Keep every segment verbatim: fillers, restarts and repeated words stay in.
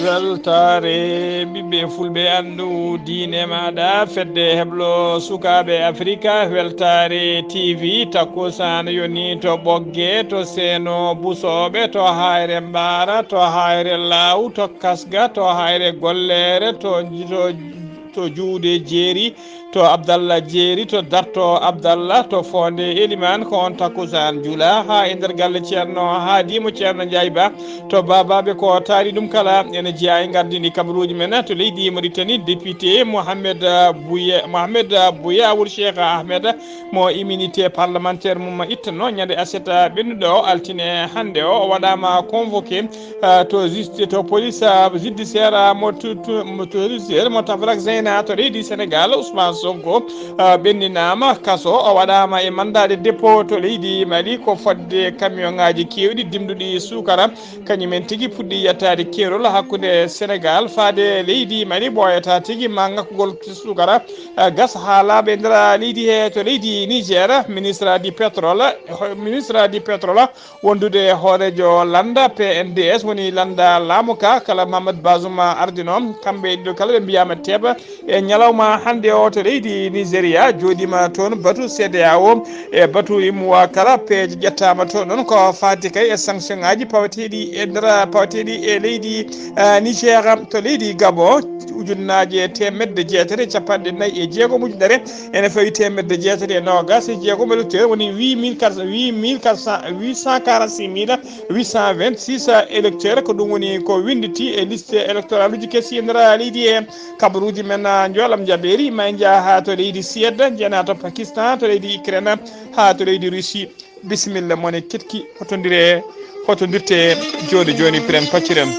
Weltaare ɓiɓɓe fulɓe, anndu diine maaɗa, fedde heblo sukaaɓe Afrika, weltaare T V, takkusaan yoni to Ɓogge, to Seeno Busooɓe, to Hayre Mbaara, to Hayre Laaw, to Kasga, to Hayre Golleere, to, to, to Juuɗe Jeeri, to Abdallah Jeeri, to Darto Abdallah, to Foonde Elimaan, ko on takkusaan jula haa e nder galle Ceerno Haadi mo Ceerno Njaay Ba, to baabaaɓe ko taari ɗum kala ene jeyaa e gardini kabaruuji men to leydi Mauritanie, député Mohamed Bouye, Mohamed Bouye Awol Cheikh Ahmed mo immunité parlementaire mum ittanno ñande aset ɓennuɗo o altine hannde o, o waɗaama convoqué ah, to justi-, to police, ah, judiciaire, ah, mo tu-, tu-, mo to judiciaire mo Tafrak Zeyna to leydi Sénégal, Ousmane Sonko, ah, ɓenndinaama kaso, o waɗaama e mandat de dépôt to leydi Mali, ko fodde camion ŋaaji keewɗi dimduɗi suukara, kañum en tigi puɗɗi yettaade keerol hakkunde Sénégal faade leydi Mali, ɓooyata tigi ma ŋakkugol suukara, ah, gas haa laaɓa e nder leydi he to leydi Niger, ministre du pétrole, ho-, ministre du pétrole, wondude e hooreejo lannda P N D S, woni lannda laamu ka, kala Mamadou Bazoum ardino. Kamɓe ɗiɗo kala ɓe mbiyaama teeɓa e ñalawma hannde o to leydi Nigeria, jooɗiima toon batu C D A O e batu UEMOA kala, peeje ƴettaama toon ɗon ko faati kay e sanction ŋaaji pawateeɗi e nder, pawateeɗi e leydi, eh, Niger to leydi Gabon, ujunnaaje teemedde jeetati e capanɗe nayi e jeegom ujunere, ene fawi teemedde jeetati e noogaas e jeegom électeur, woni huit mille quatre cents, huit mille quatre cents, huit cent quarante-six mille huit cent vingt-six électeurs, ko ɗum woni ko winnditi e liste électorale uji kesi e nder leydi e kabaruuji men, ah, njoolam jabeeri, ma en njaha haa to leydi Suède, njenaa to Pakistan, to leydi Ukraine, haa to leydi Russie. Bisimilla, mone ketki, hotondire, hotondirte jooni jooni, piren pacciren.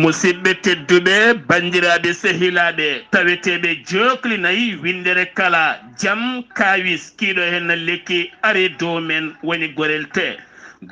Musidɓe tedduɓe, banndiraaɓe sehilaaɓe, taweteeɓe jookli nayi winndere kala, jam, kaawis, kiiɗo heen na lekki, ari dow men, woni Gorel Tee.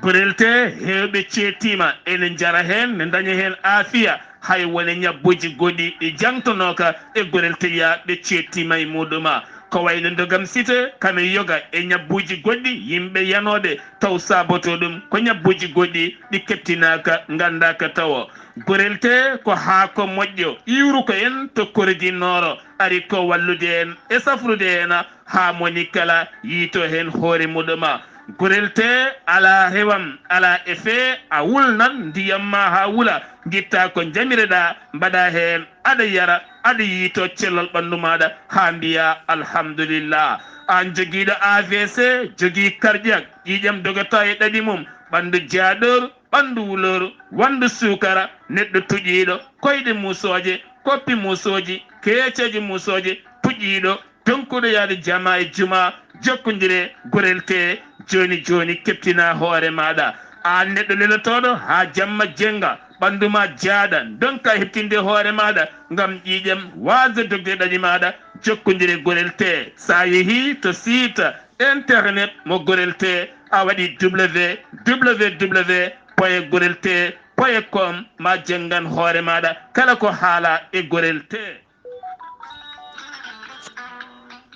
Gorel Tee, heewɓe ceettiima, ene njara heen, ne ndaña heen aafiya, hay wone ñabbuuji goɗɗi ɗi jaŋtonooka e Gorel Tee, ɓe ceettiima e muɗuma. Ko wayno ndogam site, kame yoga e ñabbuuji goɗɗi, yimɓe yanooɓe taw saabotoo ɗum ko ñabbuuji goɗɗi ɗi keɓtinaaka, nganndaaka tawo. Gorel Tee ko haako moƴƴo, iwruko en to Kordi Nooro, ari ko wallude en e safrude en haa moni kala yiito heen hoore muɗuma. Gorel Tee alaa rewam, alaa effet, a wulnan ndiyam ma haa wula, ngitta ko njamireɗaa, mbaɗa heen, aɗa yara, aɗa yiito cellal ɓanndu maaɗa haa mbiya alhamdulillah. Aan jogiiɗo A V C, jogii cardiaque, ƴiiƴam dogata e ɗaɗi mum, ɓanndu jaaɗor, ɓanndu wulor, wanndu suukara, neɗɗo tuƴiiɗo, koyɗe muusooje, koppi muusooji, keeceeje muusooje, tuƴiiɗo, tonkuɗo yaade jama e juma, jokkondire Gorel Tee jooni jooni, keɓtina hoore maaɗa. Aan neɗɗo lelotooɗo haa jamma jennga, ɓanndu ma jaaɗa, ndonka heɓtinde hoore maaɗa ngam ƴiiƴam waasde dogde ɗaɗi maaɗa, jokkondire Gorel Tee. So a yehii to site internet mo Gorel Tee, a waɗi W W W point gorel tee point com, ma jenngan hoore maaɗa kala ko haala e Gorel Tee.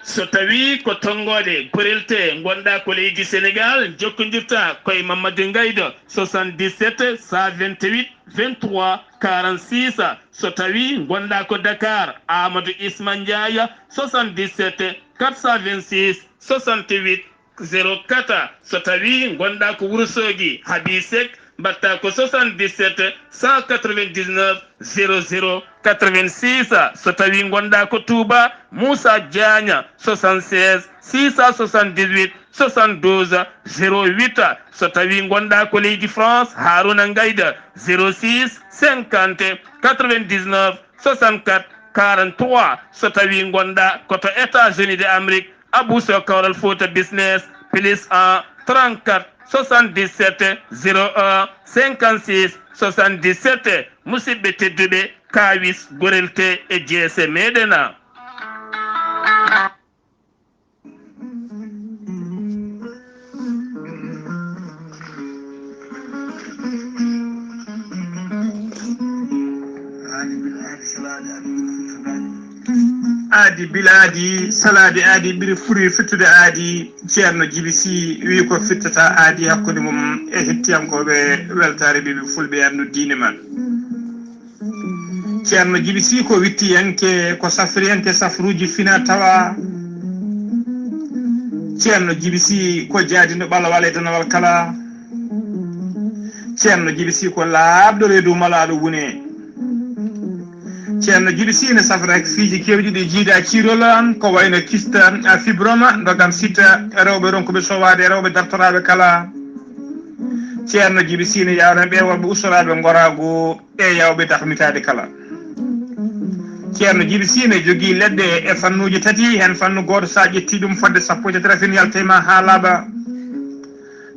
So tawii ko tonngoode Gorel Tee, ngonɗaa ko leydi Senegaal, njokkondirtaa ko e Mamadou Ngaydo, soixante-dix-sept, cent vingt-huit, vingt-trois, quarante-six. So tawii ngonɗaa ko Dakar, Amadou Isma Ndiaye, soixante-dix-sept, quatre cent vingt-six, soixante-huit, zéro quatre. So tawii ngonɗaa ko Wuro Soogi, Habi Seck, mbaɗtaa ko soixante-dix-sept, cent quatre-vingt-dix-neuf, zéro zéro quatre-vingt-six. So tawii ngonɗaa ko Touba, Moussa Diagne, soixante-seize, six cent soixante-dix-huit, soixante-douze, zéro huit. So tawii ngonɗaa ko leydi France, Harouna Ngayda, zéro six, cinquante, quatre-vingt-dix-neuf, soixante-quatre, quarante-trois. So tawii ngonɗaa ko to États-Unis de Amérique, Abou Sow Kawral Fouta Business, plus un, trente-quatre, soixante-dix-sept zéro un cinquante-six soixante-dix-sept. Musidɓe tedduɓe, kaawis gorelte e jeese meɗen. Aadi bilaadi, salaade aadi, ɓuri furi fittude aadi. Ceerno Jibi Si wi ko fittata aadi hakkunde mum e hettiyankooɓe weltaare ɓiɓɓe fulɓe e anndu diine man. Ceerno Jibi Si ko wittiyanke, ko safriyanke safruuji fina tawa. Ceerno Jibi Si ko jaadino ɓalawal e danawal kala. Ceerno Jibi Si ko laaɓɗo reedu malaaɗo wune. Ceerno Jibi Si ne safra fiiji keewɗi ɗi jiida ciirol, ko wayno kista, a, fibroma, ndogam sitta, rewɓe ronkuɓe sowaade, rewɓe dartoraaɓe kala. Ceerno Jibi Si ne yawna ɓe worɓe ustoraaɓe ngoraagu e yawɓe dahmitaade kala. Ceerno Jibi Si ne jogii leɗɗe e fannuuji tati, heen fannu gooto, so a ƴettii ɗum fodde sappo e tati rafin yalta e ma haa laaɓa.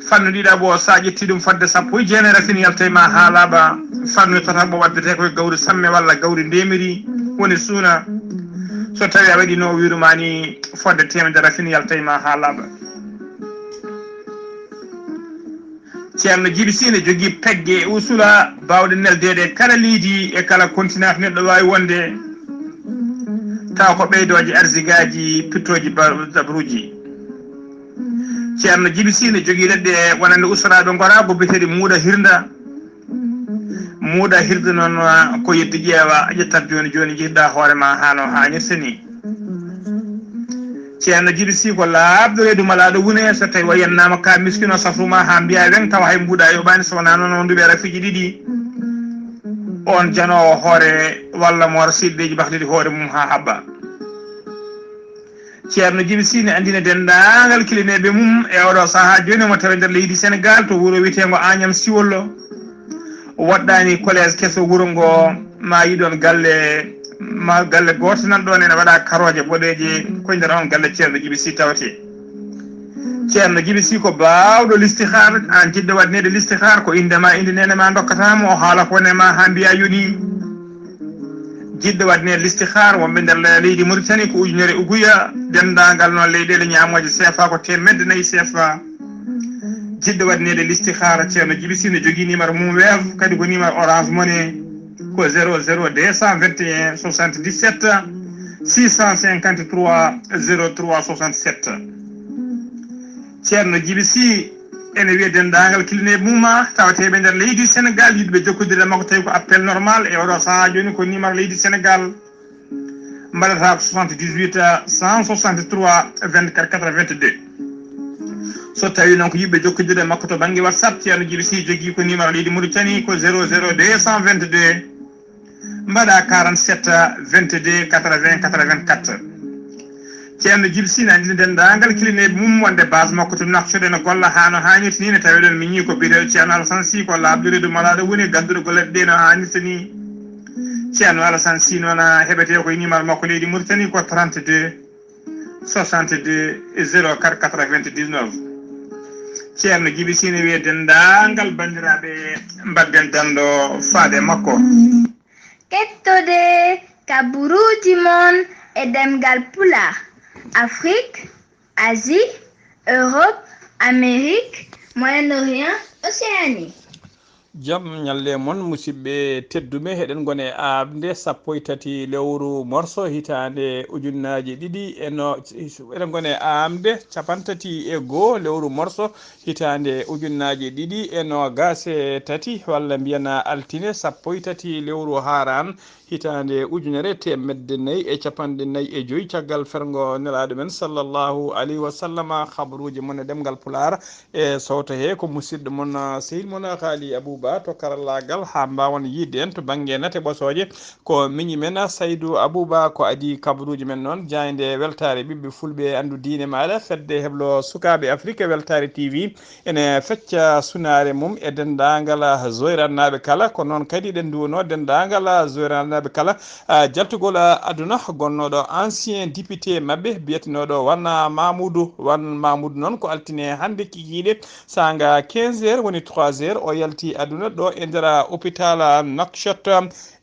Fannu ɗiɗaɓo, so a ƴettii ɗum fodde sappo e jeenayi rafin yalta e ma haa laaɓa. Fannu tataɓo waɗetee ko e gawri samme walla gawri ndemiri, woni suuna. So tawii a waɗii no o wiiru ma ni, fodde teemedere rafin yalta e ma haa laaɓa. Ceerno Jibi Si ne jogii pegge e usula baawɗe neldeede e kala leydi, e kala kontinent neɗɗo waawi wonde, tawa ko ɓeydooje arsigaaji, pittooji ba-, dabruuji. Ceerno Jibi Si ne jogii leɗɗe wonande ustoraaɓe ngoraagu biyeteeɗi muuɗa hirnda. Muuɗa hirnda noon ko yeddi ƴeewa, ƴettat jooni jooni, njehda hoore ma haa no haanirta ni. Ceerno Jibi Si ko laaɓɗo reedu malaaɗo wune, so tawi o yennaama ka miskino safru ma haa mbiya weŋ, tawa hay mbuuɗa yoɓaani, so wonaa noon o nduɓe rafiiji ɗiɗi. On janoowo hoore walla mo wara siɗɗeeji bakliɗi hoore mum haa haɓɓa. Ceerno Jibi Si ne anndina denndaangal kilineeɓe mum e oɗo sahaa jooni, omo tawi nder leydi Senegaal to wuro wiyeteengo Agnam Siwollo. Waɗɗaani collège keso wuro ngo, ma yi ɗoon galle, ma galle gooto nan ɗoon ene waɗa karooje boɗeeje, ko e nder oon galle Ceerno Jibi Si tawetee. Ceerno Jibi Si ko baawɗo listihaar, aan jiɗɗo waɗaneede listihaar, ko innde ma, innde neene ma ndokkata mo, o haala ko woni e ma haa mbiya yoni. Jiɗɗo waɗaneede listihaar, wonɓe nder le-, leydi Mauritanie ko ujunere uguya, denndaangal noon leyɗeele ñaamooje C F A ko teemedde nayi C F A. Jiɗɗo waɗaneede listihaara, Ceerno Jibi Si ne jogii numéro mum Wave, kadi ko numéro Orange Money, ko zéro zéro deux cent vingt et un soixante-dix-sept six cent cinquante-trois zéro trois soixante-sept. Ceerno Jibi Si ene wiya denndaangal kilineeɓe mum, tawateeɓe nder leydi Senegaal, yiɗɓe jokkondirde makko, tawi ko appel normal e oɗo sahaa jooni, ko numéro leydi Senegaal. Mbaɗata ko soixante-dix-huit, cent soixante-trois, vingt-quatre, quatre-vingt-deux. So tawii noon ko yiɗɓe jokkondirde makko to bannge WhatsApp, Ceerno Jibi Si jogii ko numéro leydi Mauritanie ko zéro zéro deux cent vingt-deux mbaɗa quarante-sept vingt-deux quatre-vingts quatre-vingt-quatre. Ceerno Jibi Si ne anndina denndaangal kilineeɓe mum wonde base makko to Nouakchott ene golla haa no haanirta ni, ne tawi ɗoon miñi ko biyeteeɗo Ceerno Alassane Sy, ko laaɓɗo reedu malaaɗo woni, gannduɗo golle ɗe no haanirta ni. Ceerno Alassane Sy noon heɓetee ko e numéro makko leydi Mauritanie ko trente-deux soixante-deux zéro quatre quatre-vingt-dix-neuf. Ceerno Jibi Si ne wiya denndaangal banndiraaɓe, mbadden danndo faade makko. Kettode kaburuuji mon e ɗemngal Pulaar, Afrik, Asie, Europe, Amérique, Moyen-Orient, Océanie. Jam ñalle mon, musidɓe tedduɓe, eɗen ngoni e aamde sappo e tati lewru morso hitaande ujunnaaji ɗiɗi e no, eɗen ngoni e aamde cappanɗe tati e goo lewru morso hitaande ujunnaaji ɗiɗi e noogaas e tati, walla mbiyen altine sappo e tati lewru haaraan hitaande ujunere teemedde nayi e cappanɗe nayi e joy caggal ferngo Nelaaɗo men sallallahu alayhi wa sallam. Habaruuji mon e ɗemngal Pulaar e sowto he ko musidɗo mon, sehil mon Haali Abubakar. To karallaagal haa mbaawan yiide en to bannge nate ɓosooje, ko miñi men Saydu Abuba, ko adii kabaruuji men noon. Jaaynde weltaare ɓiɓɓe fulɓe e anndu diine maaɗa, fedde heblo sukaaɓe Afrik e weltaare T V ene fecca sunaare mum e denndaangal Zoyrannaaɓe kala. Ko noon kadi eɗen nduwonoo denndaangal Zoyrannaaɓe kala, ah, jaltugol, ah, aduna gonnooɗo ancien député maɓɓe biyetenooɗo Wan Mamoudou. Wan Mamoudou noon ko altine hannde kikiiɗe saanga quinze heures woni trois heures o yalti aduna ɗo e nder hôpital Nouakchott.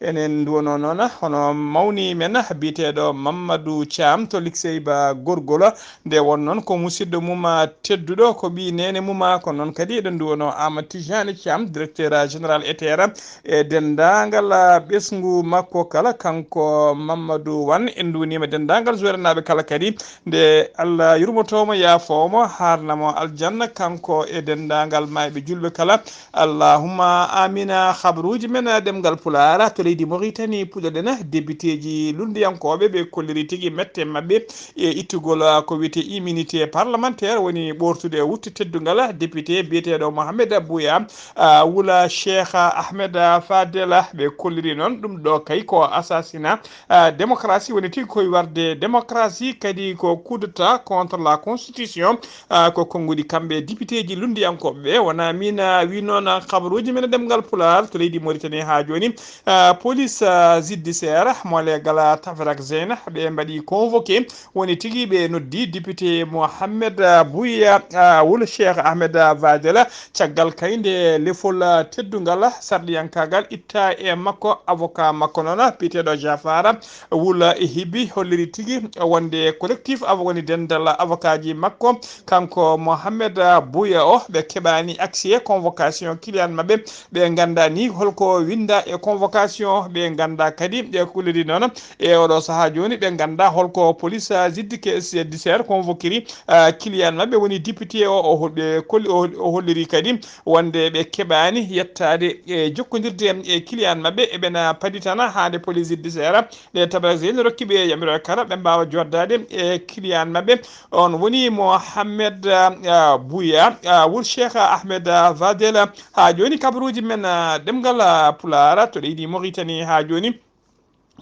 Enen nduwonoo noon hono mawni men biyeteeɗo Mamadou Thiam to Likseyba Gorgol. Nde won noon ko musidɗo mum tedduɗo, ko ɓii neene mum, ko noon kadi eɗen nduwonoo Amadou Tijani Thiam, directeur général E T R, e denndaangal ɓesngu makko kala, kanko Mamadou Wan. En nduwniima denndaangal Zoyrannaaɓe kala kadi, nde Allah yurmotoo mo, yaafoo mo, haarna mo aljanna, kanko e denndaangal maayɓe julɓe kala. Allahumma amina. Habaruuji men ɗemngal Pulaar to leydi Mauritanie, puɗɗoɗen depiteeji lunndiyankooɓe ɓe kolliri tigi mette maɓɓe e ittugol, ah, ko wiyetee immunité parlementaire, woni ɓoortude wutte teddungal député biyeteeɗo Mohamed Bouya, ah, wula Cheikh Ahmed Fadel. Ɓe kolliri noon ɗum ɗo kay ko assassinat, ah, démocratie, woni tigi koye warde démocratie, kadi ko coup d'état contre la constitution. Ah, ko konnguɗi kamɓe depiteeji lunndiyankooɓe ɓe. Wona miin, ah, wi noon, ah, habaruuji men ɗemngal Pulaar to leydi Mauritanie haa jooni. Ah, police, ah, judiciaire mo leegal, ah, Tafarak Zeyna, ɓe mbaɗi convoqué, woni tigi ɓe noddi député Mohamed, ah, Bouya, ah, wul Cheikh Ahmed, ah, Vadela. Caggal kay nde lefol, ah, teddungal, ah, sarɗiyankaagal itta e makko, avocat makko noon, ah, biyeteeɗo Jafara wul Hibi, holliri tigi wonde collectif avo-, woni denndal avocatji makko, kanko Mohamed, ah, Bouya o, ɓe keɓaani accès convocation client maɓɓe. Ɓe nganndaa ni holko winnda e convocation, ɓe nganndaa kadi, ɓe kolliri noon e oɗo sahaa jooni, ɓe nganndaa holko police, ah, juddi-, judiciaire convoquiri, ah, client maɓɓe, woni député o, o hol-, ɓe kolli-, o hol-, o holliri kadi wonde ɓe keɓaani yettaade e jokkondirde e client maɓɓe, eɓena paditana haa nde police judiciaire ɗe Tabarak Zeyna rokki ɓe yamiroore kala ɓe mbaawa joddaade e client maɓɓe. On woni Mohamed, ah, Bouya, ah, wul Cheikh Ahmed, ah, Vadela. Haa jooni kabaruuji men, ah, ɗemngal, ah, Pulaar to leydi Mauritanie haa jooni.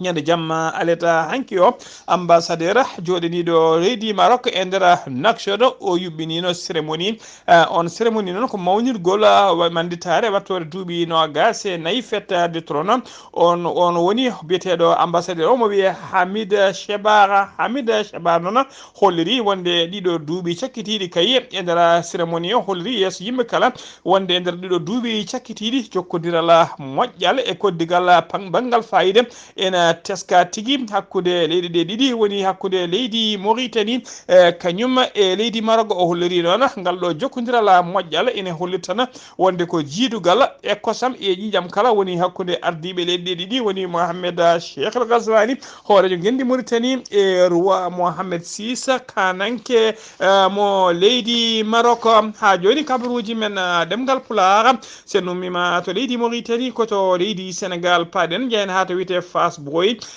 Ñande jamma aleta hanki o, ambassadeur jooɗaniiɗo leydi Maroc e nder Nouakchott o yuɓɓiniino cérémonie. Ah, on cérémonie noon ko mawnirgol, ah, wa-, mannditaare wattoore duuɓi noogaas e nayi fête du trône. On, on woni biyeteeɗo ambassadeur o mo wiyee Hamid Chebara. Hamid Chebara noon holliri wonde ɗiɗo duuɓi cakkitiiɗi kay e nder cérémonie o holliri yeeso yimɓe kala wonde e nder ɗiɗo duuɓi cakkitiiɗi jokkondiral moƴƴal e koddigal pan-, banngal faayiida ena teska tigi hakkunde leyɗe ɗe ɗiɗi, woni hakkunde leydi Mauritanie, eh, kañum e leydi Maroc. O holliri noon ngal ɗo jokkondiral moƴƴal ene hollitana wonde ko jiidugal e kosam e ƴiiƴam kala woni hakkunde ardiiɓe leyɗe ɗe ɗiɗi, woni Mohamed Cheikh El Ghazouani, hooreejo ngenndi Mauritanie, e roi Mohamed six, kaananke, eh, mo leydi Maroc. Haa jooni kabaruuji men, eh, ɗemngal Pulaar, so en ummiima to leydi Mauritanie, ko to leydi Sénégal paaɗen, njahen haa to wiyetee Fass Boye.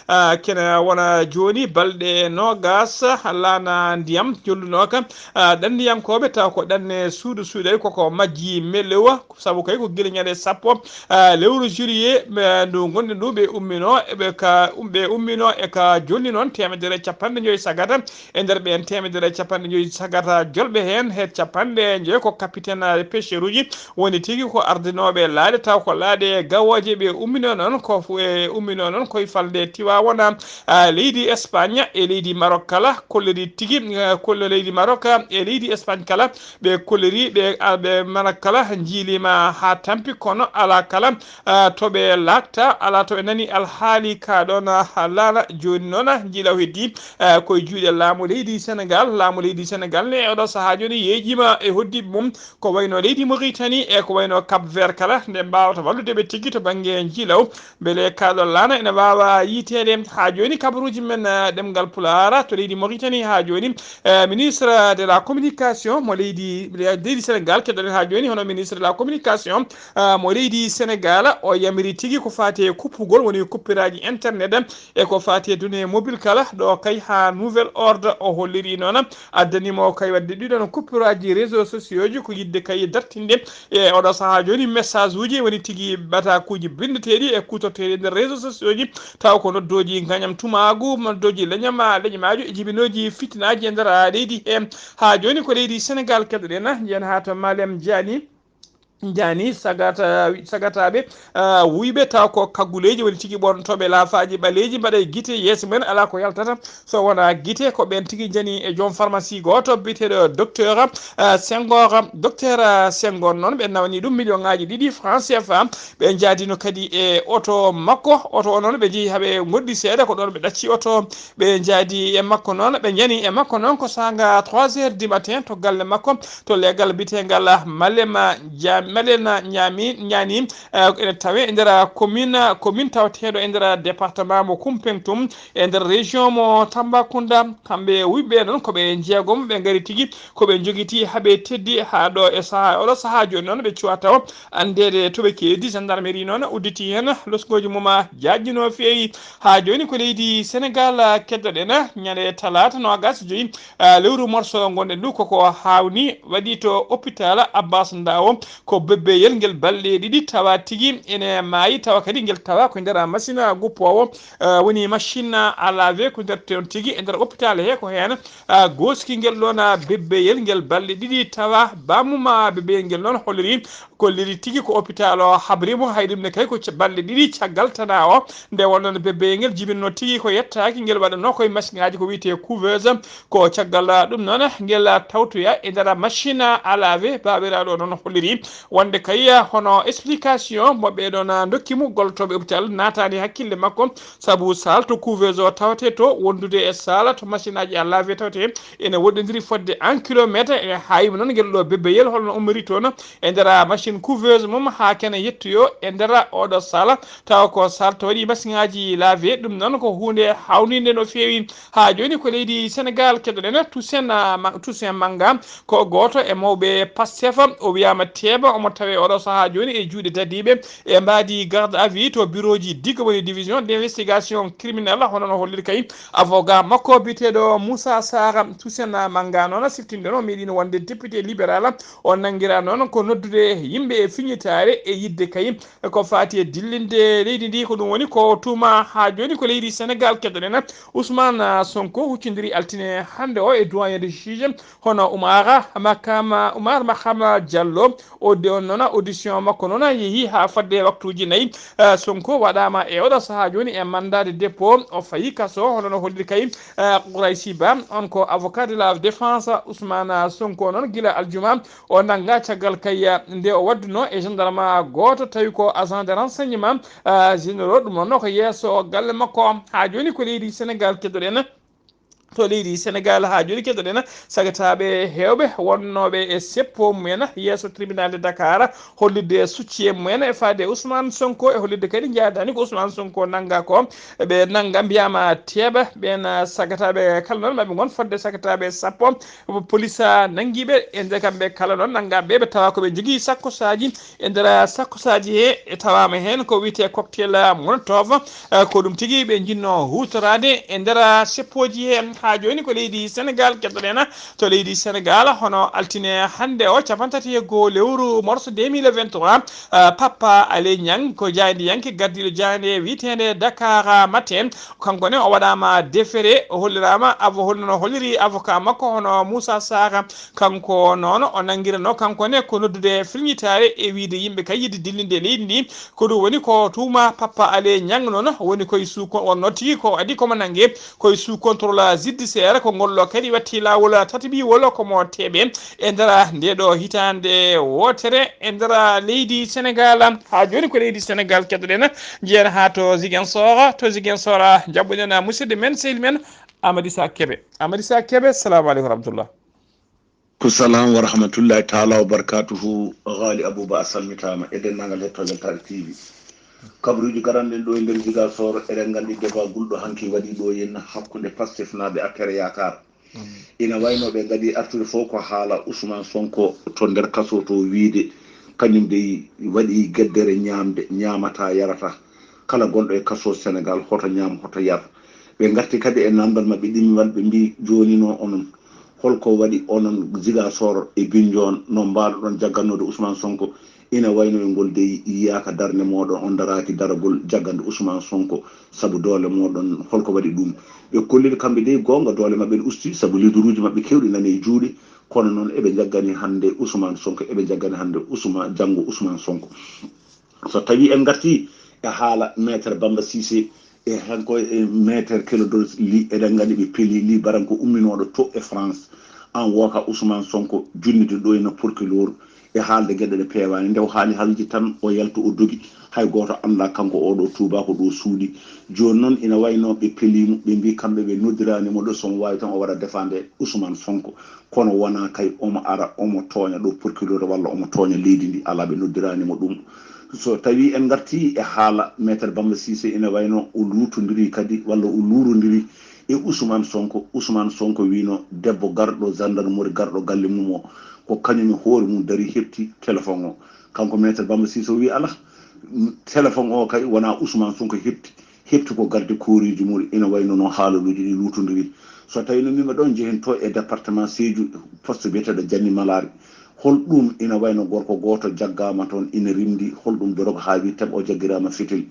Ah, kene wona jooni balɗe noogaas, laana ndiyam jollunooka, ah, ɗanniyankooɓe taw ko ɗanne suudu suuɗay koko majji melewa, sabu kay ko gila ñande sappo, ah, lewru juillet, eh, ndu ngonɗen ndu ɓe umminoo, ɓe ka, um, ɓe umminoo e ka jonni noon teemedere e capanɗe joyi sagata. E nder ɓeen teemedere e capanɗe joyi sagata jolɓe heen, he capanɗe joyi ko capitaine pêcheur uji, woni tigi ko ardinooɓe laaɗe, taw ko laaɗe gawooje ɓe umminoo noon, ko fu-, e umminoo noon koye falnde Tiwaawan, ah, leydi Espagne e leydi Maroc kala, kolliri tigi, eh, kollo leydi Maroc e leydi Espagne kala, ɓe kolliri, ɓe, ah, ɓe Maroc kala njiiliima haa tampi, kono alaa kala, ah, to ɓe laakta, alaa to ɓe nani alhaali ka ɗoon, ah, laana. Jooni noon, ah, njiilaw heddii, ah, koye juuɗe laamu leydi Sénégal. Laamu leydi Sénégal ne e oɗo sahaa jooni yeeƴiima e hoddiiɓe mum, ko wayno leydi Mauritanie e ko wayno Cap Vert kala, nde mbaawata wallude ɓe tigi to bannge njiilaw, mbele ka ɗo laana ene waawa yiyteede haa jooni kabaruuji men, eh, ɗemngal Pulaar to leydi Mauritanie haa jooni. Eh, ministre de la communication mo leydi, leydi Sénégal, keɗoɗen haa jooni hono ministre de la communication, eh, mo leydi Sénégal, o yamiri tigi ko faati e kuppugol, woni kuppiraaji internet e ko faati e données mobile kala, ɗo kay haa nouvel ordre o holliri noon, addani mo kay waɗde ɗiɗon kuppiraaji réseaux sociaux ji, ko yiɗde kay dartinde e oɗo sahaa jooni message uji woni tigi ɓatakuuji binndeteeɗi e kuutorteeɗi e nder réseaux sociaux ji, taw ko noddooji ngañam tumaagu, noddooji leñama, leñamaajo e jibinooji fitinaaji e nder leydi he. Haa jooni ko leydi Sénégal keɗoɗen, njiyen haa to Malem Diani. Njani sagata, sagataaɓe, ah, wuyɓe taw ko kagguleeji woni tigi ɓornotooɓe laafaaji ɓaleeji mbaɗa e gite yeeso mumen alaa ko yaltata so wonaa gite, ko ɓeen tigi njani e joom pharmacie gooto biyeteeɗo docteur, ah, Senghor. Docteur, ah, Senghor noon ɓe nawni ɗum million ŋaaji ɗiɗi franc C F A. Ɓe njaadino kadi e oto makko, oto o noon ɓe njehi haa ɓe ngoɗɗi seeɗa, ko ɗoon ɓe ɗacci oto, ɓe njaadi e makko noon, ɓe njani e makko noon ko saanga trois heures du matin to galle makko, to leegal biyetegal Malema Ja-, Malena Ñaami, Ñaani, eh, ene tawe e nder commune, commune tawateeɗo e nder département mo Koumpentoum, e nder région mo Tambacounda. Kamɓe wuyɓe noon ko ɓe jeegom, ɓe ngari tigi ko ɓe njogiti haa ɓe teddi haa ɗo e sahaa, oɗo sahaa jooni noon ɓe cuwa taw anndeede to ɓe keedi. Gendarmerie noon udditi heen losgooji mum, jaajino feewi. Haa jooni ko leydi Sénégal keddoɗen, ñande talaata noogas joyi, ah, lewru morso ngonɗen ɗum koko haawni waɗi to hôpital Abbas Ndao, ko bebbeyel ngel balɗe ɗiɗi tawa tigi ene maayi, tawa kadi ngel tawa ko nder machine guppoowo, ah, woni machine à laver ko nder toon tigi e nder hôpital he ko heen, ah, gooski ngel ɗoon, ah, bebbeyel ngel balɗe ɗiɗi tawa bammum, ah, bebbeyel ngel noon holliri Kolliri tigi ko hôpital o habri mo, hay ɗum ne kay ko ca-, balɗe ɗiɗi caggal tana o, nde wonno no bebbeyel ngel jibinno tigi ko yettaaki, ngel waɗanno koye machine aji ko wiyetee couveuse, ko caggal ɗum noon ngel tawtoya e nder machine à laver, baabiraaɗo o noon holliri wonde kay hono explication mo ɓeɗon dokki mo gollotooɓe hôpital naataani hakkille makko, sabu salle to couveuse o tawate to wondude e salle to machine aji à laver tawate ene woɗɗondiri fodde un kilomètre, e haa yimo noon ngel ɗo bebbeyel holno ummori toon, e nder machine couveuse mum haa kene yettoyo e nder oɗo salle, tawa ko salle to waɗi machine aji laver. Ɗum noon ko huunde hawninde no feewi. Haa jooni ko leydi Sénégal keɗoɗen Toussaint, ah, Ma-, Toussaint Manga, ko gooto e mawɓe Pastef, o wiyaama teeba, omo tawe oɗo sahaa jooni e juuɗe dadiiɓe e mbaadi garde à vue to bureau ji digue woni division d'investigation criminelle, hono no holliri kay avocat makko biyeteeɗo Moussa Sarr. Toussaint Manga noon siftinde no meeɗino wonde député libéral, o nanngira noon ko noddude yimɓe e fiñitaare e yiɗde kay ko faati e dillinde leydi ndi. Ko ɗum woni ko tuuma haa jooni ko leydi Sénégal keɗoɗen. Ousmane Sonko huccondiri altine hannde o e doyen de juge hono Oumar Makama, Oumar Mahama Diallo. O de on noon audition makko noon yehi haa fadde waktuuji nayi. Eh, Sonko waɗaama e oɗo sahaa jooni e mandat de dépôt. O fayi kaso, hono no holliri kay, eh, Qouraysi Ba, on ko avocat de la défense Ousmane Sonko noon gila aljuma o nannga caggal kay, eh, nde o waddunoo e gendarme gooto tawi ko agent de renseignement, eh, généraux. Ɗum noon ko yeeso galle makko. Haa jooni ko leydi Sénégal keɗoɗen. To leydi Sénégal haa jooni keɗoɗen sagataaɓe heewɓe wonnooɓe e seppo mumen yeeso tribunal de Dakar hollitde succiyee mumen e faade Ousmane Sonko e hollitde kadi njaadaani ko Ousmane Sonko nannga ko. Ɓe nannga mbiyaama teeba ɓeen sagataaɓe kala noon maɓe ngon fodde sagataaɓe sappo. Police nanngiiɓe e nde kamɓe kala noon nanngaaɓe ɓe tawa ko ɓe njogii sakkosaaji. E nder sakkosaaji he e tawaama heen ko wiyetee cocktail Molotov. Eh, ko ɗum tigi ɓe njinnoo huutoraade e nder seppooji he. Haa jooni ko leydi Sénégal keɗoɗen. To leydi Sénégal hono altine hannde o cappanɗe tati e goo lewru morso deux mille vingt-trois, eh, Papa Alé Niang ko jaayndiyanke gardiiɗo jaaynde wiyeteende Dakar Matin. Kanko ne o waɗaama déféré, o holliraama avo-, holno holliri avocat makko hono Moussa Sarr. Kanko noon o nanngiranoo kanko ne ko noddude filñitaare e wiyde yimɓe kay yiɗde dillinde leydi ndi. Ko ɗum woni ko tuuma Papa Alé Niang noon woni koye sous con-, wonno tigi ko adii komo nannge koye sous contrôle judiciaire, ko ngol ɗo kadi watti laawol tataɓiwol komo teeɓe e nder nde ɗo hitaande wootere e nder leydi Sénégal. Haa jooni ko leydi Sénégal keɗoɗen, njiyen haa to Ziguinchor, to Ziguinchor njaɓɓuɗen musidɗo men, sehil men Amady Sa Kébé. Amady Sa Kébé, salamu aleykum wa rahmatullah. Ko salam wa rahmatullahi taala wa barakatuhu. Ghali Abouba, a salmitaama e denndaangal hettooɓe Entare T V. Kabaruuji garanɗen ɗo e nder Ziguinchor, eɗen nganndi debagul ɗo hanki waɗi ɗo henna hakkunde Pastef naaɓe affaire Yakar. Ina wayno ɓe ngadi artude fof ko haala Ousmane Sonko to nder kaso to, wiide kañum dey waɗi geddere ñaamde, ñaamata yarata. Kala gonɗo e kaso Sénégal hoto ñaam, hoto yar. Ɓe ngarti kadi e namdal maɓɓe ɗimmal, ɓe mbi jooni no onon, holko waɗi onon Ziguinchor e Bignona no mbaaɗoɗon jaggannoode Ousmane Sonko? Ina wayno e ngol dey yiyaaka darnde mooɗon, on daraaki daragol jaggande Ousmane Sonko sabu doole mooɗon, holko waɗi ɗum? Ɓe kolliri kamɓe dey goonga doole maɓɓe ne usti sabu leaderuuji maɓɓe keewɗi nani e juuɗe, kono noon eɓe jaggani hannde Ousmane Sonko, eɓe jaggani hannde Ousmane, janngo Ousmane Sonko. So tawi en ngarti e haala Maître Bamba Cissé e hanko e Maître Clédor Ly, eɗen nganndi ɓe peli Ly Baranko umminooɗo to e France, an wooka Ousmane Sonko junniti ɗo ena procureur e haalde geɗe ɗe peewaani. Nde o haali haalji tan o yaltu o dogi, hay gooto anndaa kanko oɗo tuubaako ɗo suuɗi. Jooni noon ina wayno ɓe peli mo, ɓe mbi kamɓe ɓe noddiraani mo ɗo, so mo waawi tan o wara defande Ousmane Sonko. Kono wonaa kay omo ara omo tooña ɗo procureur walla omo tooña leydi ndi, alaa, ɓe noddiraani mo ɗum. So tawi en ngarti e haala Maître Bamba Cissé, ina wayno o luutondiri kadi walla o luurondiri e Ousmane Sonko. Ousmane Sonko wino debbo garɗo gendarmerie, garɗo galle mum o, ko kañum e hoore mum dari heɓti téléphone o. Kanko Maître Bamba Cissé o wi alaa, téléphone o kay wonaa Ousmane Sonko heɓti, heɓti ko garde kooriji mum. Ina wayno no haalaluuji ɗi luutondiri. So tawi no mbima ɗon njehen to e département Sédhiou, poste biyeteɗo Janni Malari, holɗum ina wayno gorko gooto jaggama toon ina rimdi, holɗum dorog haa wi teɓ o jaggirama fetel?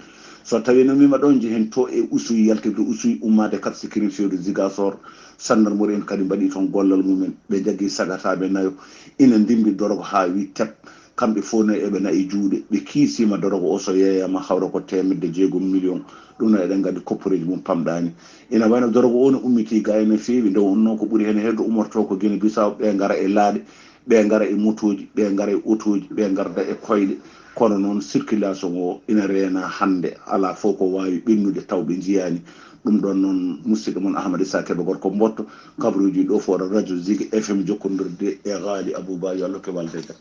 So tawi no mbima ɗon njehen to e Oussouye, yaltirde Oussouye, ummade Cap Skirring fewde Ziguinchor, gendarmerie en kadi mbaɗi toon gollal mumen, ɓe jaggi sagataɓe nayo, ina ndimbi dorog haa wi teɓ. Kamɓe fof ne eɓe nayi juuɗe, ɓe kiisiima dorogo o, so yeeyaama hawra ko teemedde jeegom million. Ɗum noon eɗen nganndi kopporeeji mum pamɗaani. Ina wayno dorogo o no ummitii ga ene feewi, nde wonnoo ko ɓuri heen heewde umortoo ko Guinée Bissau, ɓe ngara e laaɗe, ɓe ngara e motooji, ɓe ngara e otooji, ɓe ngarda e koyɗe. Kono noon circulation o ina reena hannde, alaa fof ko waawi ɓennude taw ɓe njiyaani. Ɗum ɗoon noon musidɗo mon Ahmad Issa Kebe Gorko Mbotto, kabaruuji ɗo fo radio Zik F M jokkondirde e Ghali Abouba, yo Allah ke walde jam.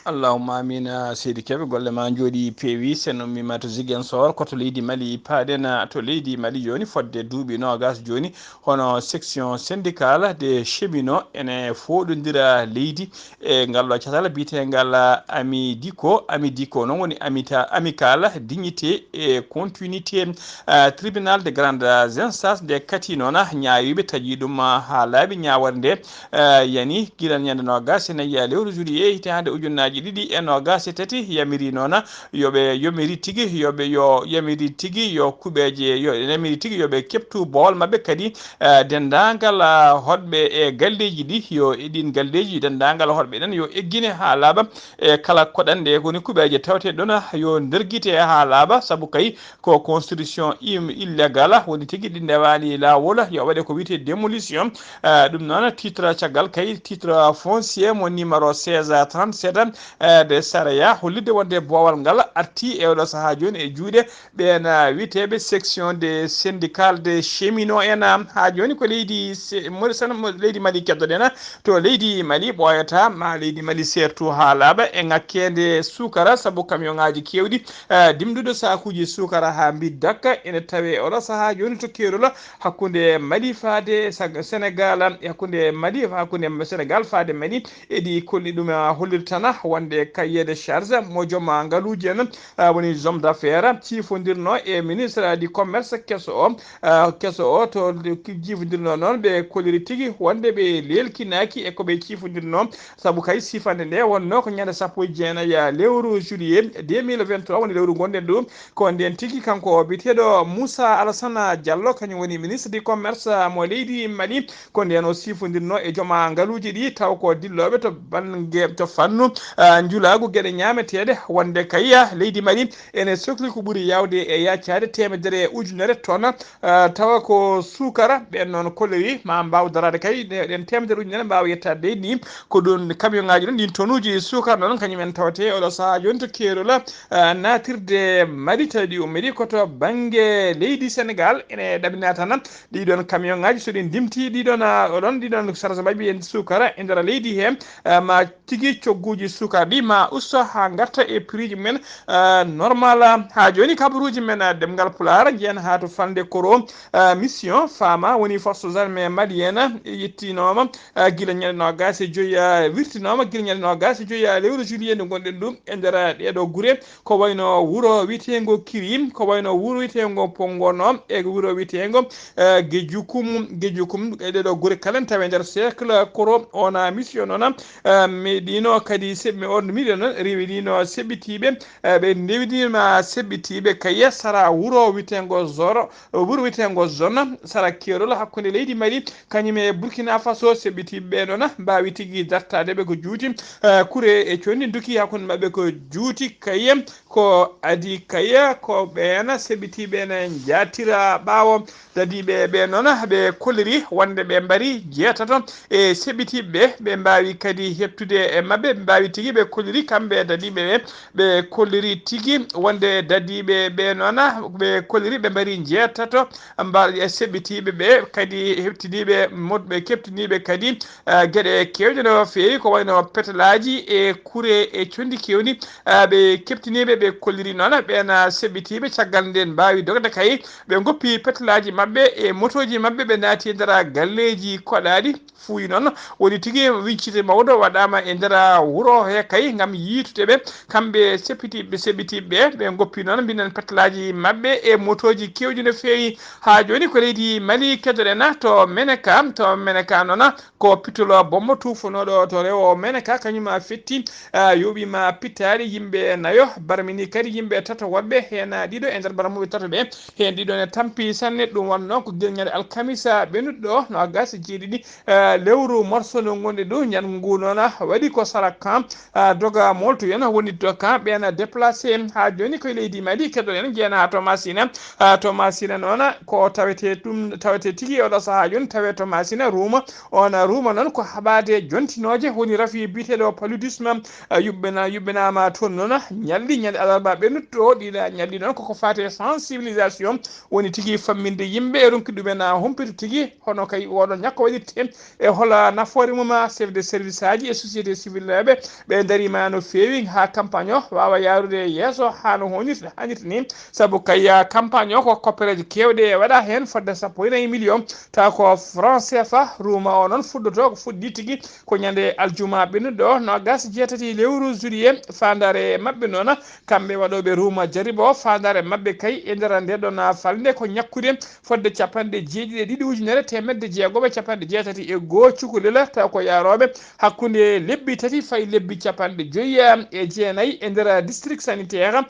Allahumma amin. Seydi Kebe, golle ma njooɗi peewi. Sen ummima to Ziguinchor, ko to leydi Mali paaɗen, to leydi Mali jooni, fodde duuɓi noogas jooni, hono section syndicale des cheminots ene fooɗondira leydi e ngal ɗo catal biyetengal Amidico. Amidico noon woni amita, Amicale Dignité et Continuité, ah, Tribunal de Grande Instance. Nde kati noon, ñaawiiɓe taƴi ɗum haa laaɓi. Ñaawere nde, ah, yani gila ñande noogas e nayi lewru juillet hitaande ujunnaaji ɗiɗi e noogas e tati, yamiri noon yo ɓe, yomiri tigi yo ɓe, yo yamiri tigi yo kuɓeeje, yo yamiri tigi yo ɓe keɓtu boowal maɓɓe. Kadi, ah, denndaangal, ah, hoɗɓe e galleeji ɗi, yo e ɗiin galleeji, denndaangal hoɗɓe ɗen yo eggine haa laaɓa. E kala koɗanɗe woni kuɓeeje tawte ɗon, yo ndergite haa laaɓa, sabu kay ko constitution im-, illégale woni tigi, ɗi ndewaani laawol, yo waɗe ko wiyetee démolition. Eh, ɗum noon titre caggal kay, titre foncier mo numéro seize trente-sept, eh, de Saraya, hollitde wonde boowal ngal arti e oɗo sahaa jooni e juuɗe ɓeen, ah, wiyeteeɓe section de syndicale de cheminots en, ah, haa jooni ko leydi se-, Mauritanie, mo-, leydi Mali keddoɗen, ah, to leydi Mali ɓooyata ma leydi Mali seertu haa laaɓa e ŋakkeende suukara, sabu kamiyonŋaaji keewɗi, ah, dimduɗo saakuuji suukara haa mbi dakka ene tawee oɗo sahaa jooni to keerol hakkunde Mali faade Sa-, Sénégal, e hakkunde Mali, hakkunde Sénégal faade Mali, eɗi kolli ɗum, ah, hollirtana wonde cahier de charge mo joom, ah, ngaluuji en, ah, woni homme d'affaires, ciifondirno e ministre du commerce keso o, ah, keso o to jiifondirno noon, ɓe kolliri tigi wonde ɓe leelkinaaki e ko ɓe ciifondirno, sabu kay sifande nde wonno ko ñande sappo e jeenayi lewru juillet deux mille vingt-trois, woni lewru ngonɗen ɗo. Ko ndeen tigi kanko o biyeteeɗo Moussa Alassane Diallo, kañum woni ministre du commerce mo leydi Mali, ko ndeen o siifondirno e joom ngaluuji ɗi, taw ko dillooɓe to bannge, to fannu, ah, njulaagu geɗe ñaameteeɗe, wonde kay, ah, leydi Mali ene sokli ko ɓuri yaawde e yaacaade teemedere ujunere ton, ah, tawa ko suukara. Ɓeen noon kolliri ma mbaaw daraade kay, ɗe-, ɗeen teemedere ujunere mbaawa yettaade leydi ndi. Ko ɗum kamiyonŋaaji ɗum, ɗiin tonuuji suukara noon, kañum en tawte oɗo sahaa jooni to keerol, ah, naatirde Mali, tawi ɗi ummiri ko to bannge leydi Sénégal. Ene ɗaɓɓinaa tan ɗiɗon kamiyonŋaaji, so ɗi ndimti ɗiɗon, ah, oɗon, ɗiɗon sarge maɓɓe en suukara e nder leydi he, ah, ma tigi cogguuji sukaaɓe ma usto haa ngarta e prix ji men, ah, normal. Haa jooni kabaruuji men, ah, ɗemngal Pulaar njeyan haa to falnde koro, ah, mission fama woni forces armées maliennes yettinooma, ah, gila ñande noogaas e joyi, ah, wirtinooma gila ñande noogaas e joyi, ah, lewru juillet ndu ngonɗen ɗum e nder, ah, ɗeeɗo gure. Ko wayno wuro wiyeteengo Kiri, ko wayno wuro wiyeteengo Pongono, e wuro wiyeteengo, eh, Gejukum, Gejukum, e ɗeeɗo gure kala tawe nder cercle koro. Ona mission noon, eh, meɗino kadi se-, mi on miɗo noon rewinino seɓɓitiiɓe, eh, ɓe ndewinima seɓɓitiiɓe kay sara wuro wiyeteengo Zoro, wuro wiyeteengo Zona, sara keerol hakkunde leydi Mali, kañum e Burkina Faso. Seɓɓitiiɓe ɓe noon mbaawi tigi dartaade ɓe ko juuti, eh, kure e condi nduki hakkunde maɓɓe ko juuti kay. Ko adi kay ko ɓeen seɓɓitiiɓe ene njaatira ɓaawo. Dadiiɓe ɓe noon ɓe kolliri wonde ɓe mbari jeetato e seɓɓitiiɓe ɓe, ɓe mbaawi kadi heɓtude e maɓɓe, ɓe mbaawi tigi ɓe kolliri kamɓe dadiiɓe ɓe, ɓe kolliri tigi wonde dadiiɓe ɓe noon ɓe kolliri ɓe mbari jeetato mba-, e seɓɓitiiɓe ɓe kadi heɓtiniiɓe mo-, ɓe keɓtiniiɓe kadi, eh, geɗe keewɗe no feewi ko wayno petelaaji e kure e condi keewɗi, eh, ɓe keɓtiniiɓe ɓe kolliri noon ɓeen, ah, seɓɓitiiɓe caggal nden mbaawi dogde kay ɓe ngoppi petelaaji maɓɓe e motooji maɓɓe ɓe naati e nder galleeji koɗaaɗi. Fuuyi noon woni tigi wincite mawɗo waɗaama e nder wuro he kay ngam yiitude ɓe kamɓe seɓɓitiiɓe, seɓɓitiiɓe ɓe. Ɓe ngoppi noon mbiɗen petelaaji maɓɓe e motooji keewɗi no feewi. Haa jooni ko leydi Mali kedoɗen to Meneka, to Meneka noon ko pitolo bombo tuufonooɗo to rewo Meneka kañum fetti, ah, yoɓima pittaali yimɓe nayo, barmini kadi yimɓe tato woɓɓe heen ɗiɗo e nder barmuɓe tato ɓe, heen ɗiɗo ne tampi sanne. Ɗum wonno ko gila ñande alkamisa ɓennuɗo noogaas e jeeɗiɗi, eh, lewru morso ndu ngonɗen ɗo. Ñande ngu noon waɗi ko sara kan, ah, doga moltu en woni doga ɓeen déplacé. Haa jooni koye leydi Mali keɗoɗen jeena haa to Masina. Ah, to Masina noon ko tawete ɗum, tawete tigi e oɗo sahaa jooni tawe to Masina ruuma. On ruuma noon ko haɓaade jontinooje woni rafi biyeteeɗo paludisme, ah, yuɓɓina-, yuɓɓinaama toon noon ñalli ñande alarba ɓennuɗo ɗiɗa ñalli noon koko faate sensibilisation woni tigi famminde yimɓe e ronki ɗumen, ah, humpito tigi hono kay oɗo ñakko waɗirte e hola nafoore mum, ah, chef de service aji e société civile ɓe, ɓe darima no feewi haa campagne o waawa yaarude yeeso haa no honirta, hanirta ni. Sabu kay, ah, campagne o ko koppereeje keewɗe waɗa heen fodde sappo e nayi million taw ko franc C F A. Ruuma o noon fuɗɗoto ko fuɗɗi tigi ko ñande aljuma ɓennuɗo noogaas jeetati lewru juillet. Faandaare maɓɓe noon kamɓe waɗooɓe ruuma jaribo o, faandaare maɓɓe kay e nder nde ɗon falnde ko ñakkude fodde capanɗe jeeɗiɗi e ɗiɗi ujunere teemedde jeegoɓe capanɗe jeetati e goo cukalel taw ko yaarooɓe hakkunde lebbi tati fayi lebbi capanɗe joyi e jeenayi e nder district sanitaire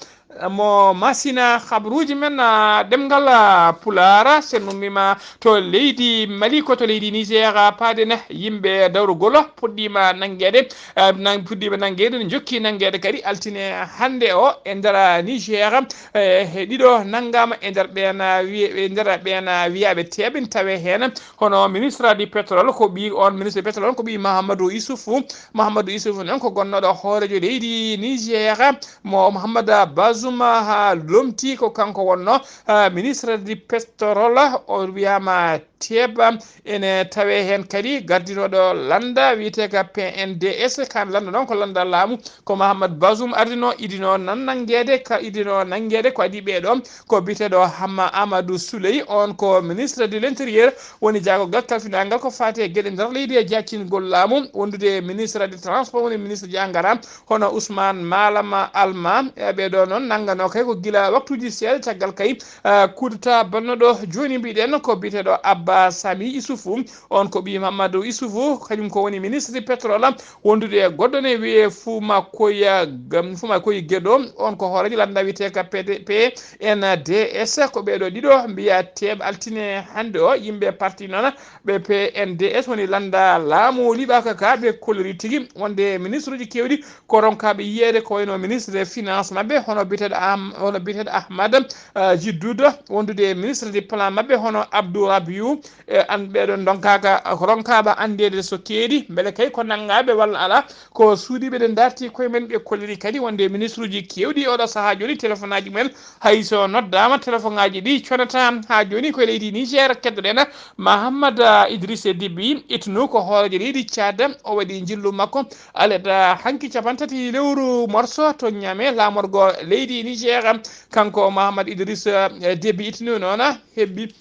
mo Masina. Habruuji men, ah, ɗemngal, ah, Pulaar, so en ummiima to leydi Mali, ko to leydi Niger, ah, paaɗen yimɓe dawrugol puɗɗiima nanngeede, ah, nan-, puɗɗiima nanngeede, ne njokki nanngeede kadi altine hannde o e nder Niger, eh, he ɗiɗo nanngaama e nder ɓeen, ah, wiye-, e nder ɓeen, ah, wiyaaɓe teeɓe tawe heen. Hono ministre du pétrole ko ɓii, on ministre du pétrole on ko ɓii Mahamadou Issoufou. Mahamadou Issoufou noon ko gonnooɗo hooreejo leydi Niger mo Mouhammad Bazoum haa lomti ko kanko wonno, ah, ministre du pétrole. O wiyaama teeɓa ene tawe heen kadi gardinooɗo lannda wiyetee ka P N D S. Kan lannda noon ko lannda laamu ko Mahammad Bazoum ardino, idino nan nanngeede ka, idino nanngeede ko adii ɓee ɗoon ko biyeteeɗo Hamma Amadou Souley, on ko ministre de l'intérieur, woni jaagorgal kalfinaangal ko faati e geɗe nder leydi e jaacingol laamu, wondude e ministre de transport, woni ministre jangara, hono Ousmane Malama Alma. E ɓee ɗoo noon nanngano kay ko gila waktuuji seeɗa caggal kay, ah, coup d'état bannoɗo jooni mbiɗen ko biyeteeɗo Abba Sami Issoufou, on ko ɓii Mamadou Issoufou, kañum ko woni ministre du pétrole, wondude e goɗɗo ne wiyee Fumakoya Gam-, Fumakoya Gedo, on ko hooreejo lannda wiyetee ka P D, P N D S. Ko ɓee ɗoo ɗiɗo mbiya teeɓ altine hannde o, yimɓe parti noon ɓe P N D S woni lannda laamu liɓaaka ka, ɓe kolliri tigi wonde ministre uji keewɗi ko ronkaaɓe yiyeede, ko wayno ministre des finances maɓɓe, hono biyeteeɗo Am-, hono biyeteeɗo Ahmad, ah, Jiddudo, wondude e ministre du plan maɓɓe, hono Abdou Rabiou, E, an ɓeɗo donkaka ronkaɓa andede so keedi beele kay ko nangaɓe walla ala, ko suuɗiɓe ɗe darti koye men. Ɓe kolliri kadi wonde ministre uji kewɗi oɗo saaha joni téléphone aji mumen, hay so noddama téléphone aji ɗi conata. Ha joni koye leydi Niger keddoɗen Mahammad Idriss Déby Itno, ko hoorejo leydi Tchad. O waɗi jillu makko aleda hanki capantati lewru morso to Niamey, lamorgo leydi Niger. Kanko Mahammad Idriss, eh, Déby Itno noona hebbi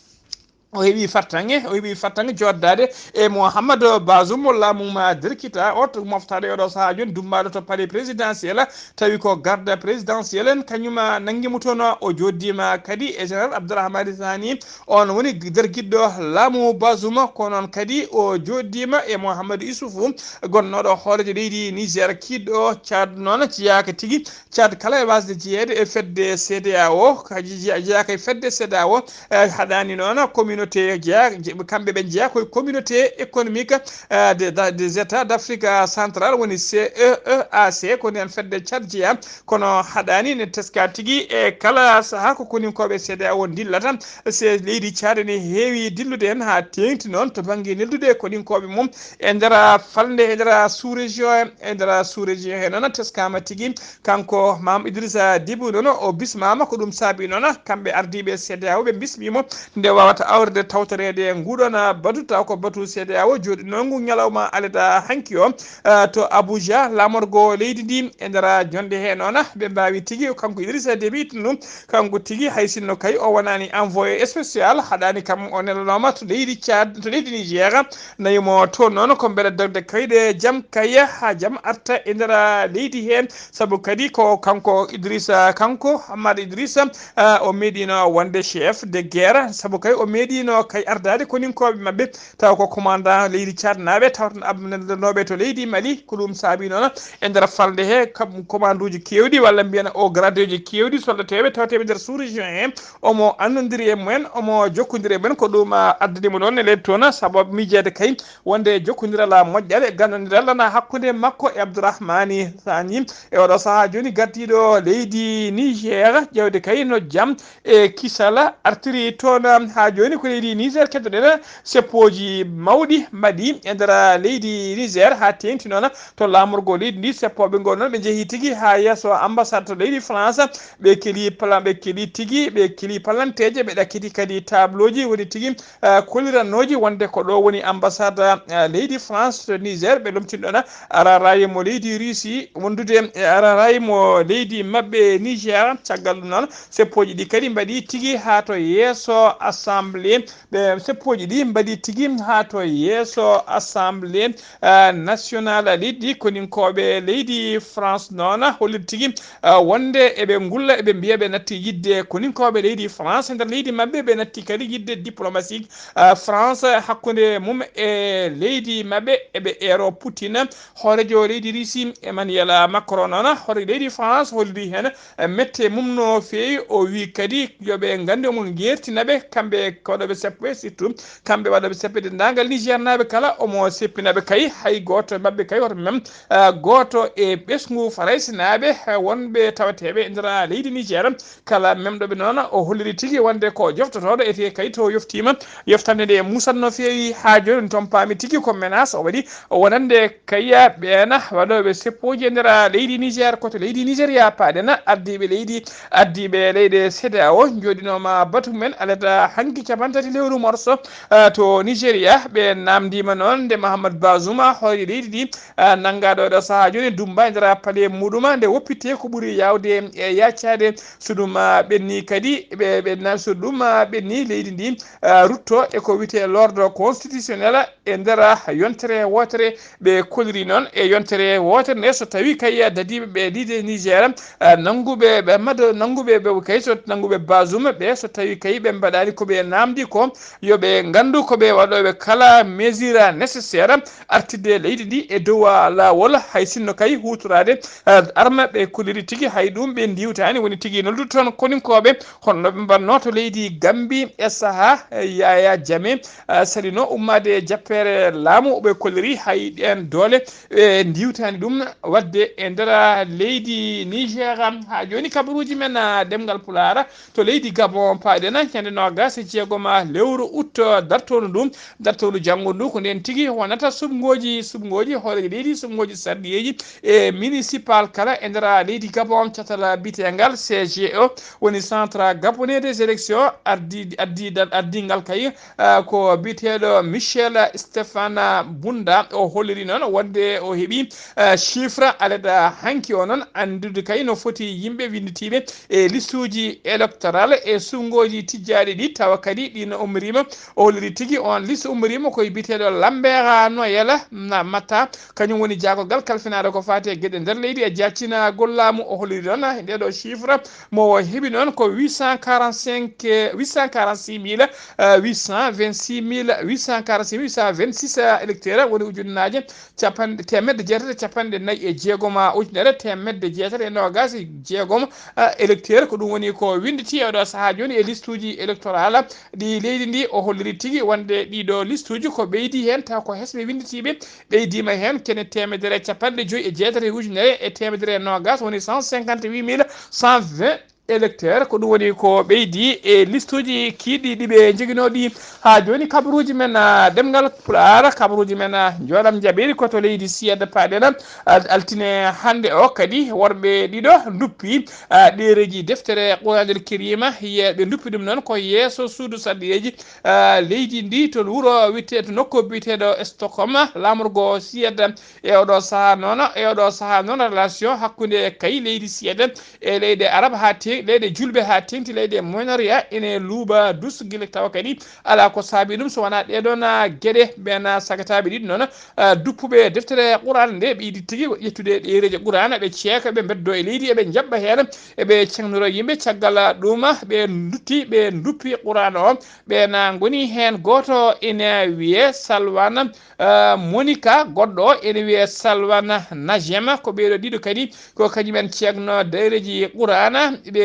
o heɓi fattange, o heɓi fattange joddade e Mouhamadou Bazoum, laamu ma derkita. O to moftade oɗo saaha joni dumbaɗo to palais présidentiel, tawi ko garde présidentiel en kañum nangi mo toon. O joddima kadi e général Abdourahmane Sani, on woni dergiɗɗo laamu Bazoum. Ko noon kadi o joddima e Mouhamadou Issoufou, gonnoɗo hoorejo leydi Niger. Kiɗɗo Tchad noon jeyaka tigi Tchad kala e wasde jeyeede e fedde C D A O, ka je-, je-, jeyaka e fedde C D A O, eh, haɗani noon communauté jeya, je-, kamɓe ɓe jeeya koye communauté économique, eh, de, de, des États d'Afrique centrale, woni C E E A C, ko nden fedde Tchad jeeya, kono haɗani ne teska tigi e kala saha ko koninkoɓe C D A O dillata. Se leydi Tchad ne heewi dillude hen ha teŋti noon to bangge neldude koninkoɓe mum e nder falnde, e nder sous-région, e nder sous-région he noon teskama tigi. Kanko Mame Idrissa Déby noon o bismama, ko ɗum saabi noon kamɓe ardiɓe C D A O ɓe bismimo nde wawata awrede tawtoreede nguɗon batu, taw ko batu C D A O joɗɗinongu ñalawma aleda hanki o, eh, to Abuja, lamorgo leydi ndi. E nder jonde he noon ɓe mbawi tigi, kanko Idrissa Déby Itno, kanko tigi hay sinno kay o wonani envoyé spécial, haɗani kam o nelanoma to leydi Tchad, to leydi Niger, nayimo toon noon ko beele dogde kayɗe jam kay ha jam arta e nder leydi he. Saabu kadi ko kanko Idrissa, kanko Hamad Idrissa, ah, o meeɗino wonde chef de guerre, saabu kay o meeɗino kay ardade koninkoɓe maɓɓe, taw ko commandant leydi Tchad naaɓe tawton abnanoɓe to leydi Mali. Ko ɗum saabi noon e nder falnde he kam commande uji kewɗi walla mbiyen o gradeji kewɗi soldateɓe tawteɓe nder sous-région he, omo anndondiri e mumen, omo jokkodiri e mumen. Ko ɗum, ah, addani mo ɗon e leydi toon, sabu miijeede kay wonde jokkondiral moƴƴal e ganndondiral lana hakkunde makko e Abdourahmani Sani. E oɗo saha joni gardiɗo leydi Niger, ƴewde kay no jam e kisal artiri toon. Ha joni ko leydi Niger keddoɗen, seppoji mawɗi mbaɗi e nder leydi Niger ha teŋti noon to lamorgo leydi ndi. Seppoɓe ngo noon ɓe jeehi tigi ha yeeso ambassade to leydi France, ɓe keli plan, ɓe keli tigi, ɓe keli palanteje, ɓe ɗakkiti kadi tableauji woni tigi, eh, kollirannooji wonde ko ɗo woni ambassade, eh, leydi France to Niger. Ɓe lomtinɗon ararayi mo leydi Russie wondude e ararayi mo leydi maɓɓe Niger. Caggal ɗum noon, seppoji ɗi kadi mbaɗi tigi ha to yeeso assemblée. Ɓe seppoji ɗi mbaɗi tigi ha to yeeso assemblée, eh, nationale leydi koninkoɓe leydi France noon, holliti tigi, eh, wonde eɓe ngulla, eɓe mbiya ɓe natti yidde koninkoɓe leydi France nder leydi maɓɓe, ɓe natti kadi yidde diplomatique, eh, France hakkunde mum e leydi maɓɓe. Eɓe eero Poutine, hoorejo leydi Russie, Emmanuel Macron noon, hoorejo leydi France holliri hen, eh, mette mum no feewi. O wi kadi yoɓe nganndi omo jertina ɓe kamɓe ko waɗoɓe seppo ɓe, surtout kamɓe waɗoɓe seppo e denndaangal Niger naaɓe kala. Omo seppina ɓe kay, hay gooto e maɓɓe kay, hoto mem, ah, gooto e ɓesngu Farayse naaɓe, ah, wonɓe tawateeɓe e nder leydi Niger. Kala memɗo ɓe noon, o holliri tigi wonde ko joftotooɗo, ete kay to yoftiima, yoftande nde musan no feewi. Ha jooni toon paami tigi ko menace o waɗi wonande kay ɓeena waɗooɓe seppoji e nder leydi Niger, ko to leydi Nigeria paaɗen. Ardiiɓe leydi, ardiiɓe leyɗe C D A O njooɗinooma batu mumen alada hanki capantati lewru morso, ah, to Nigeria. Ɓe namdiima noon nde Mahamadou Bazoum, hooreejo leydi ndi, ah, nanngaɗo ɗo sahaa jooni, dummba e nder palais muɗum, nde woppite ko ɓuri yaawde e yaacaade. So ɗum, ah, ɓenni kadi, ɓe, ɓe na-, so ɗum, ah, ɓenni, leydi ndi, ah, rutto e ko wiyetee l'ordre constitutionnel e nder yontere wootere. Ɓe koliri noon e yontere wootere nde, so tawi kay dadiiɓe ɓe leydi Niger, ah, nannguɓe ɓe mado-, nannguɓe ɓe kay, so nannguɓe Bazoum ɓe, so tawi kay ɓe mbaɗaani ko ɓe namdi ko, yo ɓe nganndu ko ɓe waɗooɓe kala mesure nécessaire artidde leydi ndi e dow laawol, hay sinno kay huutoraade, eh, arme. Ɓe kolliri tigi hay ɗum ɓe ndiwtaani, woni tigi noddude toon koninkooɓe, hono no ɓe mbaɗnoo to leydi Gambie e sahaa, eh, Yaya Jammeh, eh, salino ummaade e jappeere laamu. Ɓe kolliri hay ɗeen doole ɓe ndiwtaani ɗum waɗde e nder leydi Niger. Haa jooni kabaruuji men, ah, ɗemngal Pulaar, to leydi Gabon paaɗen, ñande noogaas e jeegom lewru août dartoondu ndu, dartoondu janngo ndu, ko ndeen tigi wonata suɓngooji, suɓngooji hooreeji leydi, suɓngooji sarɗiyeeji e municipal kala e nder leydi Gabon, catal biyeteegal C G O, woni Centre Gabonais des Élections, ardi, ardi, ardiingal kay, ah, ko biyeteeɗo Michel Stéphane Bunda. O holliri noon wonde o heɓi, ah, chiffre alaa hanki o noon anndude kay no foti yimɓe winnditiiɓe e listuuji électoral e suɓngooji tijjaaɗi ɗi, tawa kadi ɗi no ummoriima. O holliri tigi on liste ummoriima ko e biyeteeɗo Lambert Noël na Matta, kañum woni jaagorgal kalfinaaɗo ko faati e geɗe nder leydi e jaaccinagol laamu. O holliri noon ndeɗo chiffre mo o heɓi noon ko huit cent quarante-cinq, huit cent quarante-six mille, euh, huit cent vingt-six mille huit cent quarante-six, huit cent vingt-six, euh, électeurs, woni ujunnaaje capanɗe, teemedde jeetati e capanɗe nayi e jeegom, ujunere teemedde jeetati e noogaas e jeegom, ah, électeur. Ko ɗum woni ko winnditi e oɗo sahaa jooni e listuuji électoral ɗi leydi ndi. O holliri tigi wonde ɗiɗo listuuji ko ɓeydi heen, taw ko hesɓe winnditiiɓe ɓeydiima heen kene teemedere e capanɗe joyi e jeetati e ujunere e teemedere e noogaas, woni cent cinquante-huit mille cent vingt électeurs. Ko ɗum woni ko ɓeydi e listuuji kiiɗɗi ɗi ɓe njoginoo ɗi haa jooni. Kabaruuji men, ah, ɗemngal Pulaar, kabaruuji men, ah, njooɗam njaɓeeri ko to leydi Siyed paaɗen, ah, altine hannde o kadi worɓe ɗiɗo nduppi, ah, ɗereeji deftere Quraanel Keriima, ye-, ɓe nduppi ɗum noon ko yeeso suudu sarɗiyeeji, ah, leydi ndi to wuro wiyetee-, to nokku biyeteeɗo Stockholm, laamorgo Siyed. E oɗo sahaa noon, e oɗo sahaa noon relation hakkunde kay leydi Siyed e leyɗe Arab haa teeŋ-, leyɗe julɓe haa teeŋti leyɗe Moyen-Orient ene luuɓa dus gila tawa kadi alaa ko saabii ɗum so wonaa ɗee ɗoon, ah, geɗe. Ɓeen, ah, sagataaɓe ɗiɗo noon, ah, duppuɓe deftere Quraan nde ɓe yiɗi tigi ƴettude ɗereeji Quraan, ɓe ceeka, ɓe mbeddoo e leydi, eɓe njaɓɓa heen, eɓe ceŋnoroo yimɓe. Caggal ɗum, ɓe ndutti, ɓe nduppi Quraan o, ɓeen ngoni heen gooto ene wiyee Salwan, ah, Monika, goɗɗo ene wiyee Salwan Najema. Ko ɓee ɗoo ɗiɗo kadi ko kañum en ceekno ɗereeji Quraana, ɓe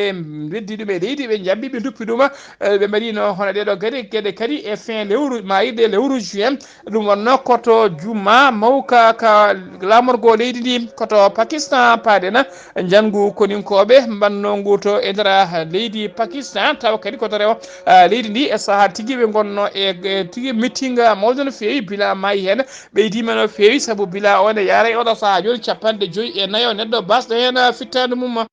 weddi ɗum e leydi, ɓe njabbi, ɓe nduppi ɗum, eh, ɓe mbaɗiino hono ɗee ɗoo geɗe, geɗe kadi e fin lewru, maayirɗe lewru juin. Ɗum wonnoo ko to Juma mawka ka laamorgo leydi ndi, ko to Pakistan paaɗen njanngu koninkooɓe mbaɗnoongu to e nder leydi Pakistan, tawa kadi ko to rewo, ah, leydi ndi e sahaa tigi ɓe ngonnoo e, e tigi meeting mawɗo no feewi, bila maayi heen. Ɓeydiima no feewi, sabu bila o ne yaara e oɗo sahaa jooni capanɗe joyi e nayo neɗɗo baasɗo heen fittaandu mum.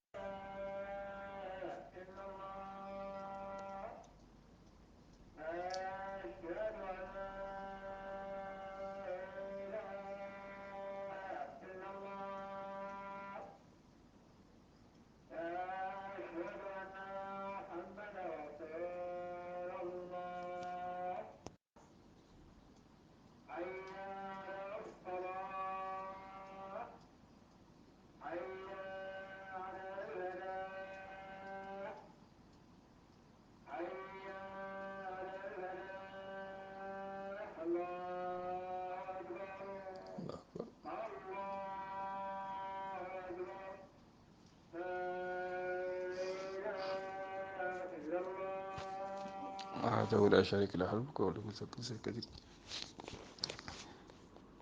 وحده لا شريك له الملك وله الملك وله الحمد.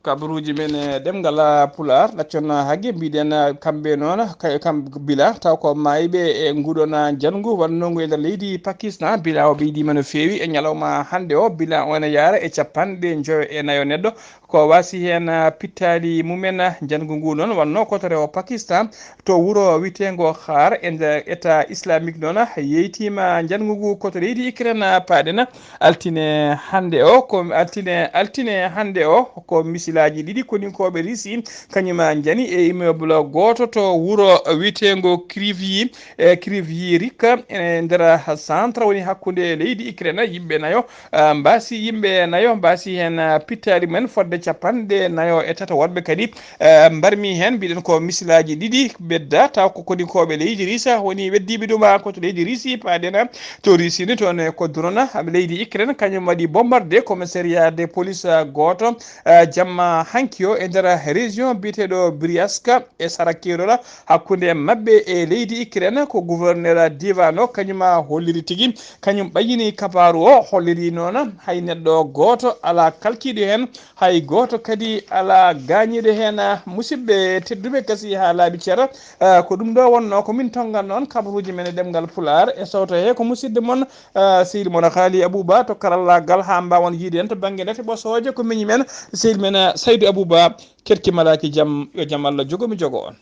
Kabaruuji men e ɗemngal Pulaar, ɗaccon hagge, mbiɗen kamɓe noon, kay kam bila, taw ko maayɓe e nguɗon njanngu waɗnoongu e nder leydi Pakistan. Bila o ɓeydiima no feewi e ñalawma hannde o. Bila o ene yaara e capanɗe njoyo e nayo neɗɗo. Ko waasi heen, ah, pittaali mumen, ah, njanngu ngu noon wonnoo ko to rewo Pakistan, to wuro wiyeteengo Xaar e nder État islamique noon, ah, yeytiima njanngu ngu ko to leydi Ukraine, ah, paaɗen. Altine hannde o, ko altine, altine hannde o, ko misilaaji ɗiɗi koninkooɓe Risi, kañum, ah, njani e immeuble gooto to wuro wiyeteengo Kriviyi, e Kriviyi Rika, e nder centre woni hakkunde leydi Ukraine. Yimɓe nayo, ah, mbaasi, yimɓe nayo mbaasi heen, ah, pittaali mumen fodde capanɗe nayo e tato. Woɗɓe kadi, ah, mbarmi heen, mbiɗen ko misilaaji ɗiɗi bedda, taw ko koninkooɓe leydi Risi woni weddiiɓe ɗum, ah, ko to leydi Risi paaɗen, ah, to Risi ni, toon e ko durona leydi Ukraine, kañum waɗi bombardé commissariat de police, ah, gooto, ah, jamma hanki o e nder région biyeteeɗo Bryansk e Sarakirola, hakkunde maɓɓe e leydi Ukraine. Ko gouverneur diiwaan o, kañum holliri tigi, kañum ɓayyini kabaaru o, holliri noon hay neɗɗo gooto alaa kalkiiɗo heen, hay Gooto kadi alaa gaañiiɗo heen. Musidɓe tedduɓe, gasi haa laaɓi cer. Ko ɗum ɗo wonnoo ko min tonngan noon kabaruuji men e ɗemngal Pulaar e sowto he ko musidɗo mon, sehil mon Haali Abouba to karallaagal, haa mbaawan yiide en to bannge ndate ɓosooje ko miñi men, sehil men Saydu Abouba. Kerki malaaki jam, yo jam Allah jogo mi jogo on.